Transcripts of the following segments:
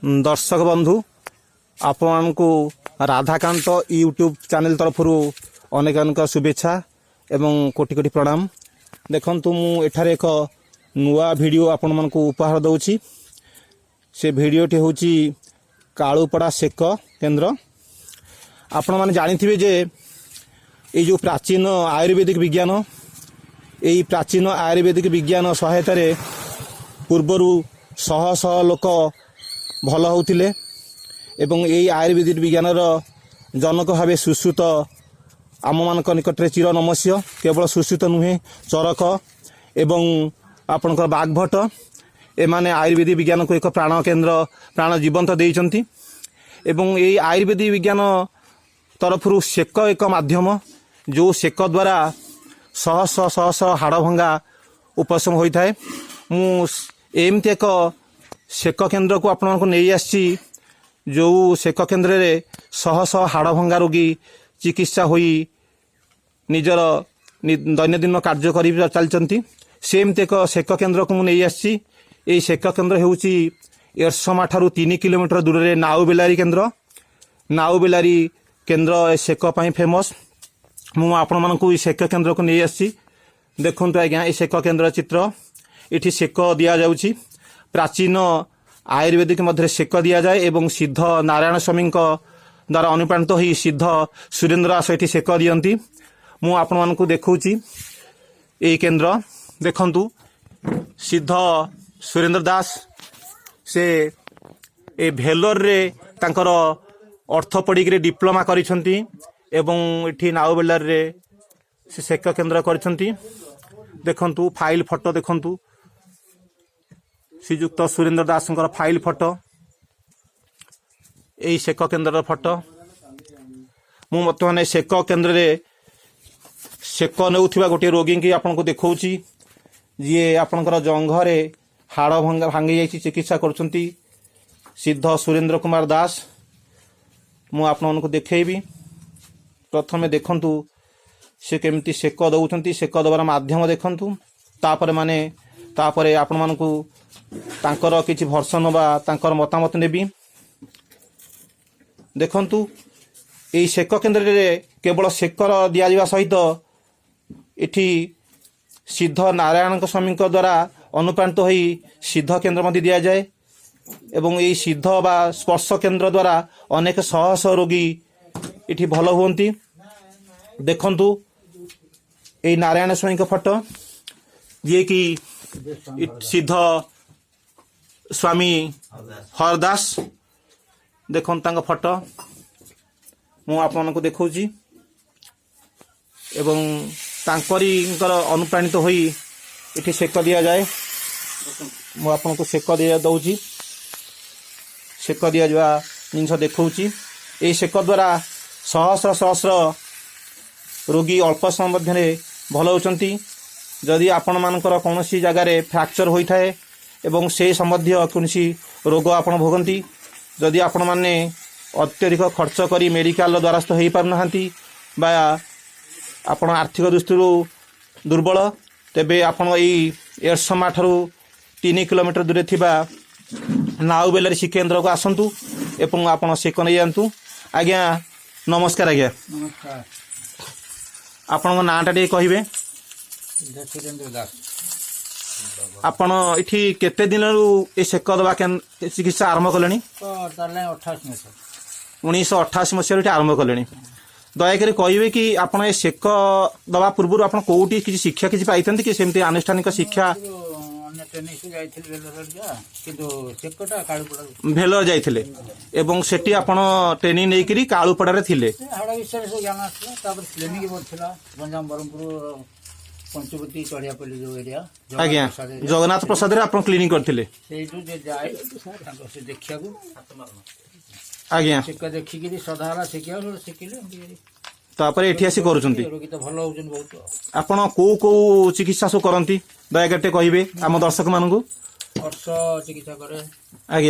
ଦର୍ଶକ ବନ୍ଧୁ, ଆପଣଙ୍କୁ ରାଧାକାନ୍ତ ୟୁଟ୍ୟୁବ୍ ଚ୍ୟାନେଲ୍ ତରଫରୁ ଅନେକ ଅନେକ ଶୁଭେଚ୍ଛା ଏବଂ କୋଟି କୋଟି ପ୍ରଣାମ। ଦେଖନ୍ତୁ, ମୁଁ ଏଠାରେ ଏକ ନୂଆ ଭିଡ଼ିଓ ଆପଣମାନଙ୍କୁ ଉପହାର ଦେଉଛି। ସେ ଭିଡ଼ିଓଟି ହେଉଛି କାଳୁପଡ଼ା ସେକ କେନ୍ଦ୍ର। ଆପଣମାନେ ଜାଣିଥିବେ ଯେ ଏଇ ଯେଉଁ ପ୍ରାଚୀନ ଆୟୁର୍ବେଦିକ ବିଜ୍ଞାନ, ଏଇ ପ୍ରାଚୀନ ଆୟୁର୍ବେଦିକ ବିଜ୍ଞାନ ସହାୟତାରେ ପୂର୍ବରୁ ଶହ ଶହ ଲୋକ ଭଲ ହେଉଥିଲେ ଏବଂ ଏଇ ଆୟୁର୍ବେଦିକ ବିଜ୍ଞାନର ଜନକ ଭାବେ ସୁଶ୍ରୁତ ଆମମାନଙ୍କ ନିକଟରେ ଚିର ନମସ୍ୟ। କେବଳ ସୁଶ୍ରୁତ ନୁହେଁ, ଚରକ ଏବଂ ଆପଣଙ୍କର ବାଘଭଟ୍ଟ, ଏମାନେ ଆୟୁର୍ବେଦିକ ବିଜ୍ଞାନକୁ ଏକ ପ୍ରାଣ କେନ୍ଦ୍ର, ପ୍ରାଣ ଜୀବନ୍ତ ଦେଇଛନ୍ତି। ଏବଂ ଏଇ ଆୟୁର୍ବେଦିକ ବିଜ୍ଞାନ ତରଫରୁ ସେକ ଏକ ମାଧ୍ୟମ, ଯେଉଁ ସେକ ଦ୍ୱାରା ଶହ ଶହ ଶହ ଶହ ହାଡ଼ ଭଙ୍ଗା ଉପଶମ ହୋଇଥାଏ। ମୁଁ ଏମିତି ଏକ ସେକ କେନ୍ଦ୍ରକୁ ଆପଣଙ୍କୁ ନେଇ ଆସିଛି, ଯେଉଁ ସେକ କେନ୍ଦ୍ରରେ ଶହ ଶହ ହାଡ଼ ଭଙ୍ଗା ରୋଗୀ ଚିକିତ୍ସା ହୋଇ ନିଜର ଦୈନନ୍ଦିନ କାର୍ଯ୍ୟ କରି ଚାଲିଛନ୍ତି। ସେମିତି ଏକ ସେକ କେନ୍ଦ୍ରକୁ ମୁଁ ନେଇ ଆସିଛି। ଏଇ ସେକ କେନ୍ଦ୍ର ହେଉଛି ଏରସମା ଠାରୁ 3 କିଲୋମିଟର ଦୂରରେ ନାଉବେଲାରୀ କେନ୍ଦ୍ର। ନାଉବେଲାରୀ କେନ୍ଦ୍ର ଏ ସେକ ପାଇଁ ଫେମସ୍। ମୁଁ ଆପଣମାନଙ୍କୁ ଏଇ ସେକ କେନ୍ଦ୍ରକୁ ନେଇ ଆସିଛି। ଦେଖନ୍ତୁ ଆଜ୍ଞା, ଏଇ ସେକ କେନ୍ଦ୍ର ଚିତ୍ର। ଏଠି ସେକ ଦିଆଯାଉଛି। ପ୍ରାଚୀନ ଆୟୁର୍ବେଦିକ ମଧ୍ୟରେ ସେକ ଦିଆଯାଏ ଏବଂ ସିଦ୍ଧ ନାରାୟଣ ସ୍ୱାମୀଙ୍କ ଦ୍ୱାରା ଅନୁପ୍ରାଣିତ ହୋଇ ସିଦ୍ଧ ସୁରେନ୍ଦ୍ର ଦାସ ଏଠି ସେକ ଦିଅନ୍ତି। ମୁଁ ଆପଣମାନଙ୍କୁ ଦେଖାଉଛି ଏଇ କେନ୍ଦ୍ର। ଦେଖନ୍ତୁ, ସିଦ୍ଧ ସୁରେନ୍ଦ୍ର ଦାସ, ସେ ଏ ଭେଲୋରରେ ତାଙ୍କର ଅର୍ଥୋପେଡିକରେ ଡିପ୍ଲୋମା କରିଛନ୍ତି ଏବଂ ଏଠି ନାଉବେଲାରରେ ସେ ସେକ କେନ୍ଦ୍ର କରିଛନ୍ତି। ଦେଖନ୍ତୁ, ଫାଇଲ ଫଟୋ ଦେଖନ୍ତୁ, ଶ୍ରୀଯୁକ୍ତ ସୁରେନ୍ଦ୍ର ଦାସଙ୍କର ଫାଇଲ ଫଟୋ, ଏଇ ସେକ କେନ୍ଦ୍ରର ଫଟୋ। ମୁଁ ବର୍ତ୍ତମାନ ଏ ସେକ କେନ୍ଦ୍ରରେ ସେକ ନେଉଥିବା ଗୋଟିଏ ରୋଗୀଙ୍କି ଆପଣଙ୍କୁ ଦେଖାଉଛି, ଯିଏ ଆପଣଙ୍କର ଜଙ୍ଘରେ ହାଡ଼ ଭାଙ୍ଗି ଯାଇଛି। ଚିକିତ୍ସା କରୁଛନ୍ତି ସିଦ୍ଧ ସୁରେନ୍ଦ୍ର କୁମାର ଦାସ। ମୁଁ ଆପଣମାନଙ୍କୁ ଦେଖେଇବି। ପ୍ରଥମେ ଦେଖନ୍ତୁ ସେ କେମିତି ସେକ ଦେଉଛନ୍ତି। ସେକ ଦେବାର ମାଧ୍ୟମ ଦେଖନ୍ତୁ। ତାପରେ ମାନେ ତାପରେ ଆପଣମାନଙ୍କୁ ତାଙ୍କର କିଛି ଭର୍ସନ ବା ତାଙ୍କର ମତାମତ ନେବି। ଦେଖନ୍ତୁ, ଏଇ ସେକ କେନ୍ଦ୍ରରେ କେବଳ ସେକର ଦିଆଯିବା ସହିତ ଏଠି ସିଦ୍ଧ ନାରାୟଣଙ୍କ ସ୍ୱାମୀଙ୍କ ଦ୍ୱାରା ଅନୁପ୍ରାଣିତ ହୋଇ ସିଦ୍ଧ କେନ୍ଦ୍ର ମଧ୍ୟ ଦିଆଯାଏ ଏବଂ ଏଇ ସିଦ୍ଧ ବା ସ୍ପର୍ଶ କେନ୍ଦ୍ର ଦ୍ୱାରା ଅନେକ ଶହ ଶହ ରୋଗୀ ଏଠି ଭଲ ହୁଅନ୍ତି। ଦେଖନ୍ତୁ, ଏଇ ନାରାୟଣ ସ୍ୱାମୀଙ୍କ ଫଟୋ, ଯିଏକି ସିଦ୍ଧ ସ୍ୱାମୀ ହରଦାସ। ଦେଖନ୍ତୁ ତାଙ୍କ ଫଟୋ ମୁଁ ଆପଣମାନଙ୍କୁ ଦେଖାଉଛି ଏବଂ ତାଙ୍କରିଙ୍କର ଅନୁପ୍ରାଣିତ ହୋଇ ଏଠି ସେକ ଦିଆଯାଏ। ମୁଁ ଆପଣଙ୍କୁ ସେକ ଦିଆ ଦେଉଛି, ସେକ ଦିଆଯିବା ଜିନିଷ ଦେଖାଉଛି। ଏହି ସେକ ଦ୍ୱାରା ସହସ୍ର ସହସ୍ର ରୋଗୀ ଅଳ୍ପ ସମୟ ମଧ୍ୟରେ ଭଲ ହେଉଛନ୍ତି। ଯଦି ଆପଣମାନଙ୍କର କୌଣସି ଜାଗାରେ ଫ୍ରାକ୍ଚର ହୋଇଥାଏ ଏବଂ ସେ ସମ୍ବନ୍ଧୀୟ କୌଣସି ରୋଗ ଆପଣ ଭୋଗନ୍ତି, ଯଦି ଆପଣମାନେ ଅତ୍ୟଧିକ ଖର୍ଚ୍ଚ କରି ମେଡ଼ିକାଲର ଦ୍ୱାରସ୍ଥ ହୋଇପାରୁନାହାନ୍ତି ବା ଆପଣ ଆର୍ଥିକ ଦୃଷ୍ଟିରୁ ଦୁର୍ବଳ, ତେବେ ଆପଣ ଏଇ ଏରସମା ଠାରୁ 3 କିଲୋମିଟର ଦୂରେ ଥିବା ନାଉବେଲାରୀ ସେକ କେନ୍ଦ୍ରକୁ ଆସନ୍ତୁ ଏବଂ ଆପଣ ସେକ ନେଇଯାଆନ୍ତୁ। ଆଜ୍ଞା, ନମସ୍କାର ଆଜ୍ଞା। ନମସ୍କାର। ଆପଣଙ୍କ ନାଁଟା ଟିକେ କହିବେ? ସୁରେନ୍ଦ୍ର ଦାସ। ଆପଣ ଏଠି କେତେ ଦିନରୁ ଏ ସେକ ଦେବା ଚିକିତ୍ସା ଆରମ୍ଭ କଲେଣି? ତ ତାହେଲେ 88 ମସିହା। 1988 ମସିହାରୁ ଏଠି ଆରମ୍ଭ କଲେଣି। ଦୟାକରି କହିବେ କି ଆପଣ ଏ ସେକ ଦେବା ପୂର୍ବରୁ ଆପଣ କୋଉଠି କିଛି ଶିକ୍ଷା କିଛି ପାଇଛନ୍ତି କି, ସେମିତି ଆନୁଷ୍ଠାନିକ ଶିକ୍ଷା? ଅନ୍ୟ ଟ୍ରେନିଂ ଯାଇଥିଲି ଭେଲୋର ହେରିକା, କିନ୍ତୁ ସେକଟା କାଳୁପଡ଼ା। ଭେଲୋର ଯାଇଥିଲେ ଏବଂ ସେଠି ଆପଣ ଟ୍ରେନିଂ ନେଇକରି କାଳୁପଡ଼ାରେ ଥିଲେ। ସେ ହାଡ଼ ବିଷୟରେ ସବୁ ଜ୍ଞାନ ଆସିଲା। ତାପରେ କ୍ଲିନିକ୍ ବଢିଥିଲା ଗଞ୍ଜାମ, ବ୍ରହ୍ମପୁର, ପଞ୍ଚବତୀ, ଚଢ଼ିଆପଲ୍ଲୀ ଯୋଉ ଏରିଆ। ଆଜ୍ଞା, ଜଗନ୍ନାଥ ପ୍ରସାଦରେ ଆପଣ କ୍ଲିନିକ୍ କରିଥିଲେ। ସେଇଠୁ ଯେ ଯାଏ ତାଙ୍କ ସେ ଦେଖିବାକୁ ସେକ ଦେଖିକିରି ସଦା ହେଲା ଶିଖିବାକୁ, ଶିଖିଲେ ଏମିତି କରି। ତାପରେ ଏଠି ଆସି କରୁଛନ୍ତି। ରୋଗୀ ତ ଭଲ ହଉଛନ୍ତି ବହୁତ। ଆପଣ କୋଉ କୋଉ ଚିକିତ୍ସା ସବୁ କରନ୍ତି, ଦୟାକରି ଟିକେ କହିବେ ଆମ ଦର୍ଶକମାନଙ୍କୁ? ଅର୍ଶ ଚିକିତ୍ସା କରେ।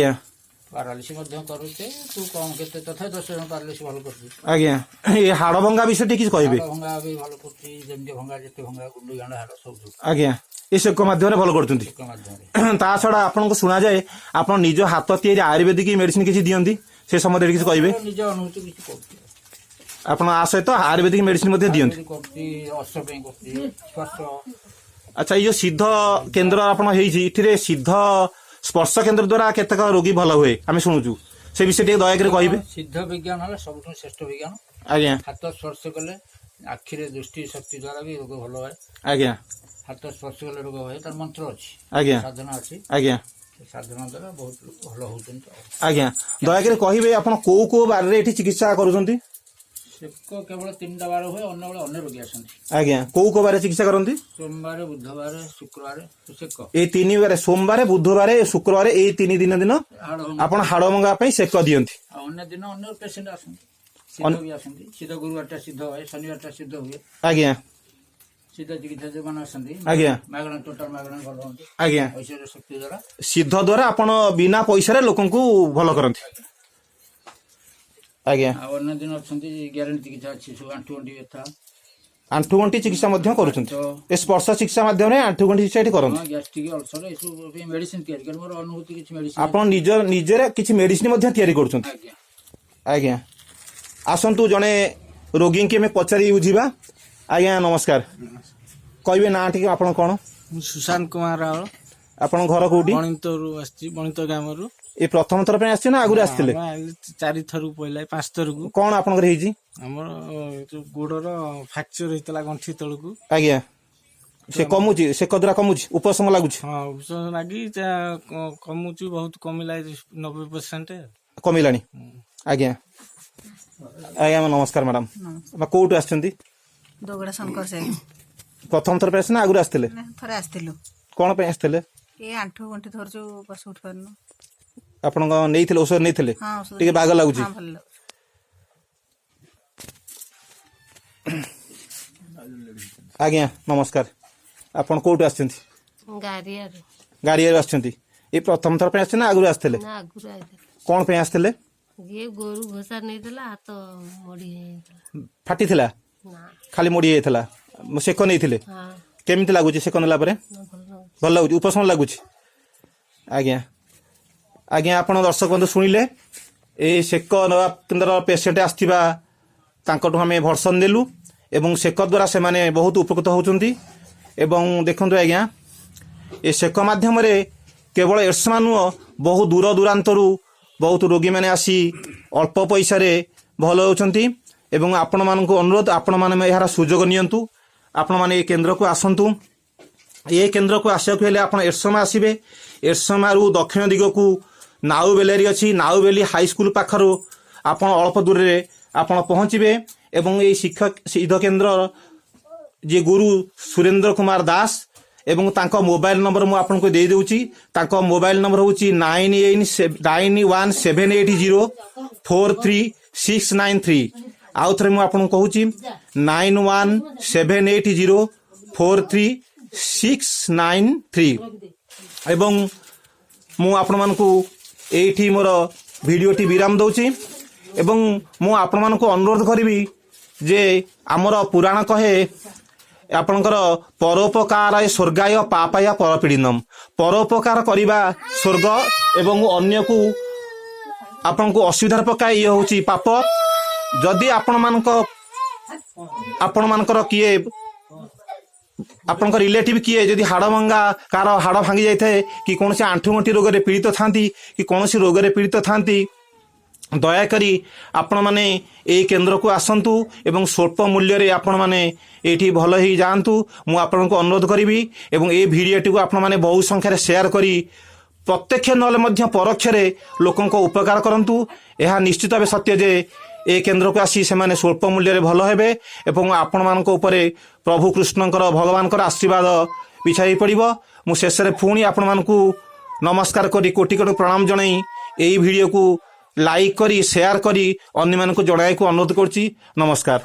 ପାରାଲିସି ମଧ୍ୟ କରୁଛେ। ତୁ କଣ କେତେ, ତଥାପି 10 ଜଣ ପାରାଲିସି ଭଲ କରୁଛି। ଆଜ୍ଞା, ଏ ହାଡ଼ ଭଙ୍ଗା ବିଷୟରେ ଟିକେ କିଛି କହିବେ? ହାଡ଼ ଭଙ୍ଗା ବି ଭଲ କରୁଛି। ଯେମିତି ଭଙ୍ଗା, ଯେତେ ଭଙ୍ଗା, ଗୁଣ୍ଡି ଗାଣ୍ଡ ହାଡ଼ ସବୁ। ଆଜ୍ଞା, ଏ ସେକ ମାଧ୍ୟମରେ ଭଲ କରୁଛନ୍ତି? ସେକ ମାଧ୍ୟମରେ। ତା ଛଡ଼ା ଆପଣଙ୍କୁ ଶୁଣାଯାଏ ଆପଣ ନିଜ ହାତ ତିଆରି ଆୟୁର୍ବେଦିକ ମେଡିସିନ କିଛି ଦିଅନ୍ତି, ସେ ସମ୍ବନ୍ଧରେ କିଛି କହିବେ? ନିଜ ଅନୁଭୂତି କିଛି କରୁଛି। ଆପଣ ଆ ସହିତ ଆୟୁର୍ବେଦିକ ମେଡିସିନ ମଧ୍ୟ ଦିଅନ୍ତି? ଆୟୁର୍ବେଦିକ କରୁଛି, ଅର୍ଶ ପାଇଁ କରୁଛି, ସ୍ପର୍ଶ। ଆଚ୍ଛା, ଏଇ ଯୋଉ ସିଦ୍ଧ କେନ୍ଦ୍ର ଆପଣ ହେଇଛି, ଏଥିରେ ସିଦ୍ଧ ସ୍ପର୍ଶ କେନ୍ଦ୍ର ଦ୍ୱାରା କେତେକ ରୋଗୀ ଭଲ ହୁଏ ଆମେ ଶୁଣୁଛୁ, ସେ ବିଷୟରେ ଟିକେ ଦୟାକରି କହିବେ? ସିଦ୍ଧ ବିଜ୍ଞାନ ହେଲା ସବୁଠୁ ଶ୍ରେଷ୍ଠ ବିଜ୍ଞାନ। ହାତ ସ୍ପର୍ଶ କଲେ ଆଖିରେ ଦୃଷ୍ଟି ଶକ୍ତି ଦ୍ୱାରା ବି ରୋଗ ଭଲ ହୁଏ। ହାତ ସ୍ପର୍ଶ କଲେ ରୋଗ ହୁଏ, ତାର ମନ୍ତ୍ର ଅଛି, ସାଧନା ଅଛି। ସେ ସାଧନା ଦ୍ୱାରା ବହୁତ ଲୋକ ଭଲ ହଉଛନ୍ତି ଆଉ। ଆଜ୍ଞା, ଦୟାକରି କହିବେ ଆପଣ କୋଉ କୋଉ ବାରରେ ଏଠି ଚିକିତ୍ସା କରୁଛନ୍ତି? ସେକ କେବଳ ତିନିଟା ବାର ହୁଏ, ଅନ୍ୟ ବେଳେ ଅନ୍ୟ ରୋଗୀ ଆସନ୍ତି। ଆଜ୍ଞା, କୋଉ କୋଉ ବାରରେ ଚିକିତ୍ସା କରନ୍ତି? ସୋମବାର, ବୁଧବାର, ଶୁକ୍ରବାର ସେକ। ଏଇ ତିନି ବାର, ସୋମବାର, ବୁଧବାର, ଶୁକ୍ରବାର, ଏଇ 3 ଦିନ ହାଡ଼ ଭଙ୍ଗା। ଆପଣ ହାଡ଼ ଭଙ୍ଗା ପାଇଁ ସେକ ଦିଅନ୍ତି? ଆଉ ଅନ୍ୟ ଦିନ ଅନ୍ୟ ପେସେଣ୍ଟ ଆସନ୍ତି, ସିଦ୍ଧ ବି ଆସନ୍ତି। ସିଦ୍ଧ ଗୁରୁବାରଟା ସିଦ୍ଧ ହୁଏ, ଶନିବାରଟା ସିଦ୍ଧ ହୁଏ। ସିଦ୍ଧ ଚିକିତ୍ସା ଯୋଉମାନେ ଆସନ୍ତି, ମାଗଣା, ଟୋଟାଲ ମାଗଣା ଭଲ ହୁଅନ୍ତି। ଐଶ୍ୱର୍ଯ୍ୟ ଶକ୍ତି ଦ୍ୱାରା। ସିଦ୍ଧ ଦ୍ୱାରା ଆପଣ ବିନା ପଇସାରେ ଲୋକଙ୍କୁ ଭଲ କରନ୍ତି, ଆଜ୍ଞା? ଆଉ ଅନ୍ୟ ଦିନ ଅଛନ୍ତି, ଗ୍ୟାରେଣ୍ଟି ଚିକିତ୍ସା ଅଛି, ସବୁ ଆଣ୍ଠୁ ଗଣ୍ଠି ବ୍ୟଥା। ଆଣ୍ଠୁ ଗଣ୍ଠି ଚିକିତ୍ସା ମଧ୍ୟ କରୁଛନ୍ତି? ତ। ଏ ସ୍ପର୍ଶ ଚିକିତ୍ସା ମାଧ୍ୟମରେ ଆଣ୍ଠୁ ଗଣ୍ଠି ଚିକିତ୍ସା ଏଠି କରନ୍ତି? ହଁ, ଗ୍ୟାଷ୍ଟ୍ରିକ୍, ଅଲସର ଏସବୁ ପାଇଁ ମେଡିସିନ ତିଆରି କରି, ମୋର ଅନୁଭୂତି କିଛି ମେଡିସିନ। ଆପଣ ନିଜ ନିଜରେ କିଛି ମେଡିସିନ ମଧ୍ୟ ତିଆରି କରୁଛନ୍ତି? ଆଜ୍ଞା। ଆଜ୍ଞା, ଆସନ୍ତୁ ଜଣେ ରୋଗୀଙ୍କି ଆମେ ପଚାରି ବୁଝିବା। ଆଜ୍ଞା ନମସ୍କାର, କହିବେ ନାଁ ଟିକେ ଆପଣ କ'ଣ? ମୁଁ ସୁଶାନ୍ତ କୁମାର ରାଉଳ। ଆପଣଙ୍କ ଘର କୋଉଠି? ବଣିତରୁ ଆସିଛି, ବଣିତ ଗ୍ରାମରୁ। ଏ ପ୍ରଥମ ଥର ପାଇଁ ଆସିছে ନା ଆଗରୁ ଆସିଥିଲେ? ଆମେ ଆଇଲୁ ଚାରି ଥରକୁ ପଇଲା, ପାଞ୍ଚ ଥରକୁ। କ'ଣ ଆପଣଙ୍କର ହେଇଛି? ଆମର ଯୋଉ ଗୋଡର ଫ୍ରାକ୍ଚର ହେଇଥିଲା ଗଣ୍ଠି ତଳକୁ। ଆଜ୍ଞା, ସେ କମୁଛି? ସେକ ଦ୍ୱାରା କମୁଛି, ଉପଶମ ଲାଗୁଛି? ହଁ, ଔଷଧ ଲାଗି କମୁଛି, ବହୁତ କମିଲା, 90%। କମିଲାଣି ଆଜ୍ଞା। ଆଜ୍ଞା ନମସ୍କାର ମ୍ୟାଡ଼ାମ, ଆପଣ କୋଉଠୁ ଆସିଛନ୍ତି? ଦୋଗଡ଼ା ଶଙ୍କର ସାହି। ପ୍ରଥମ ଥର ପାଇଁ ଆସିଲେ ନା ଆଗରୁ ଆସିଥିଲେ? ନା, ଥରେ ଆସିଥିଲୁ। କ'ଣ ପାଇଁ ଆସିଥିଲେ? ଏ ଆଣ୍ଠୁ ଗଣ୍ଠି ଧରୁଛୁ, ବସି ଉଠି ପାରୁନୁ। ଆପଣଙ୍କ ନେଇଥିଲେ, ଔଷଧ ନେଇଥିଲେ? ହଁ, ଔଷଧ। ଟିକେ ବାଗ ଲାଗୁଛି? ହଁ, ଭଲ ଲାଗୁଛି। ଆଜ୍ଞା ନମସ୍କାର, ଆପଣ କୋଉଠୁ ଆସିଛନ୍ତି? ଗାରିଆରୁ। ଗାଡ଼ିଆରୁ ଆସିଛନ୍ତି। ଏ ପ୍ରଥମ ଥର ପାଇଁ ଆସିଛନ୍ତି ନା ଆଗରୁ ଆସିଥିଲେ? ନା, ଆଗରୁ ଆଇଥିଲା। କ'ଣ ପାଇଁ ଆସିଥିଲେ? ଯିଏ ଗୋରୁ ଘୋଷା ନେଇଥିଲା, ହାତ ମୋଡି ହେଇଯାଇଥିଲା। ଫାଟିଥିଲା? ନା। ଖାଲି ମୋଡ଼ି ହେଇଯାଇଥିଲା। ସେକ ନେଇଥିଲେ? ହଁ। କେମିତି ଲାଗୁଛି ସେକ ନେଲା ପରେ? ନା, ଭଲ ଲାଗୁଛି। ଭଲ ଲାଗୁଛି, ଉପଶମ ଲାଗୁଛି ଆଜ୍ଞା। ଆଜ୍ଞା, ଆପଣ ଦର୍ଶକ ବନ୍ଧୁ ଶୁଣିଲେ, ଏଇ ସେକ ନେବା କେନ୍ଦ୍ରର ପେସେଣ୍ଟ ଆସିଥିବା ତାଙ୍କଠୁ ଆମେ ଭର୍ସନ ନେଲୁ ଏବଂ ସେକ ଦ୍ୱାରା ସେମାନେ ବହୁତ ଉପକୃତ ହେଉଛନ୍ତି। ଏବଂ ଦେଖନ୍ତୁ ଆଜ୍ଞା, ଏ ସେକ ମାଧ୍ୟମରେ କେବଳ ଏରସମା ନୁହଁ, ବହୁ ଦୂର ଦୂରାନ୍ତରୁ ବହୁତ ରୋଗୀମାନେ ଆସି ଅଳ୍ପ ପଇସାରେ ଭଲ ହେଉଛନ୍ତି। ଏବଂ ଆପଣମାନଙ୍କୁ ଅନୁରୋଧ, ଆପଣମାନେ ଏହାର ସୁଯୋଗ ନିଅନ୍ତୁ, ଆପଣମାନେ ଏ କେନ୍ଦ୍ରକୁ ଆସନ୍ତୁ। ଏ କେନ୍ଦ୍ରକୁ ଆସିବାକୁ ହେଲେ ଆପଣ ଏରସମା ଆସିବେ। ଏରସମାରୁ ଦକ୍ଷିଣ ଦିଗକୁ ନାଉବେଲାରୀ ଅଛି। ନାଉବେଲି ହାଇସ୍କୁଲ ପାଖରୁ ଆପଣ ଅଳ୍ପ ଦୂରରେ ଆପଣ ପହଞ୍ଚିବେ। ଏବଂ ଏଇ ଶିକ୍ଷକ ସିଦ୍ଧ କେନ୍ଦ୍ରର ଯିଏ ଗୁରୁ ସୁରେନ୍ଦ୍ର କୁମାର ଦାସ ଏବଂ ତାଙ୍କ ମୋବାଇଲ ନମ୍ବର ମୁଁ ଆପଣଙ୍କୁ ଦେଇଦେଉଛି। ତାଙ୍କ ମୋବାଇଲ ନମ୍ବର ହେଉଛି 9180 43693। ଆଉ ଥରେ ମୁଁ ଆପଣଙ୍କୁ କହୁଛି, 9178043693। ଏବଂ ମୁଁ ଆପଣମାନଙ୍କୁ ଏଇଠି ମୋର ଭିଡ଼ିଓଟି ବିରାମ ଦେଉଛି। ଏବଂ ମୁଁ ଆପଣମାନଙ୍କୁ ଅନୁରୋଧ କରିବି ଯେ ଆମର ପୁରାଣ କହେ ଆପଣଙ୍କର, ପରୋପକାର ସ୍ୱର୍ଗାୟ ପାପାୟ ପରପୀଡ଼ିନମ୍। ପରୋପକାର କରିବା ସ୍ୱର୍ଗ ଏବଂ ଅନ୍ୟକୁ ଆପଣଙ୍କୁ ଅସୁବିଧାରେ ପକାଏ ଇଏ ହେଉଛି ପାପ। ଯଦି ଆପଣମାନଙ୍କର କିଏ, ଆପଣଙ୍କ ରିଲେଟିଭ କିଏ ଯଦି ହାଡ଼ ଭଙ୍ଗା, କାହାର ହାଡ଼ ଭାଙ୍ଗି ଯାଇଥାଏ କି କୌଣସି ଆଣ୍ଠୁଗଣ୍ଠି ରୋଗରେ ପୀଡ଼ିତ ଥାନ୍ତି କି କୌଣସି ରୋଗରେ ପୀଡ଼ିତ ଥାନ୍ତି, ଦୟାକରି ଆପଣମାନେ ଏଇ କେନ୍ଦ୍ରକୁ ଆସନ୍ତୁ ଏବଂ ସ୍ୱଳ୍ପ ମୂଲ୍ୟରେ ଆପଣମାନେ ଏଇଠି ଭଲ ହେଇ ଯାଆନ୍ତୁ, ମୁଁ ଆପଣଙ୍କୁ ଅନୁରୋଧ କରିବି। ଏବଂ ଏଇ ଭିଡ଼ିଓଟିକୁ ଆପଣମାନେ ବହୁ ସଂଖ୍ୟାରେ ସେୟାର କରି ପ୍ରତ୍ୟକ୍ଷ ନହେଲେ ମଧ୍ୟ ପରୋକ୍ଷରେ ଲୋକଙ୍କ ଉପକାର କରନ୍ତୁ। ଏହା ନିଶ୍ଚିତ ଭାବେ ସତ୍ୟ ଯେ ଏ କେନ୍ଦ୍ରକୁ ଆସି ସେମାନେ ସ୍ୱଳ୍ପ ମୂଲ୍ୟରେ ଭଲ ହେବେ ଏବଂ ଆପଣମାନଙ୍କ ଉପରେ ପ୍ରଭୁ କୃଷ୍ଣଙ୍କର, ଭଗବାନଙ୍କର ଆଶୀର୍ବାଦ ବିଛାଇ ପଡ଼ିବ। ମୁଁ ଶେଷରେ ପୁଣି ଆପଣମାନଙ୍କୁ ନମସ୍କାର କରି, କୋଟି କୋଟି ପ୍ରଣାମ ଜଣାଇ ଏଇ ଭିଡ଼ିଓକୁ ଲାଇକ୍ କରି, ସେୟାର କରି ଅନ୍ୟମାନଙ୍କୁ ଜଣାଇବାକୁ ଅନୁରୋଧ କରୁଛି। ନମସ୍କାର।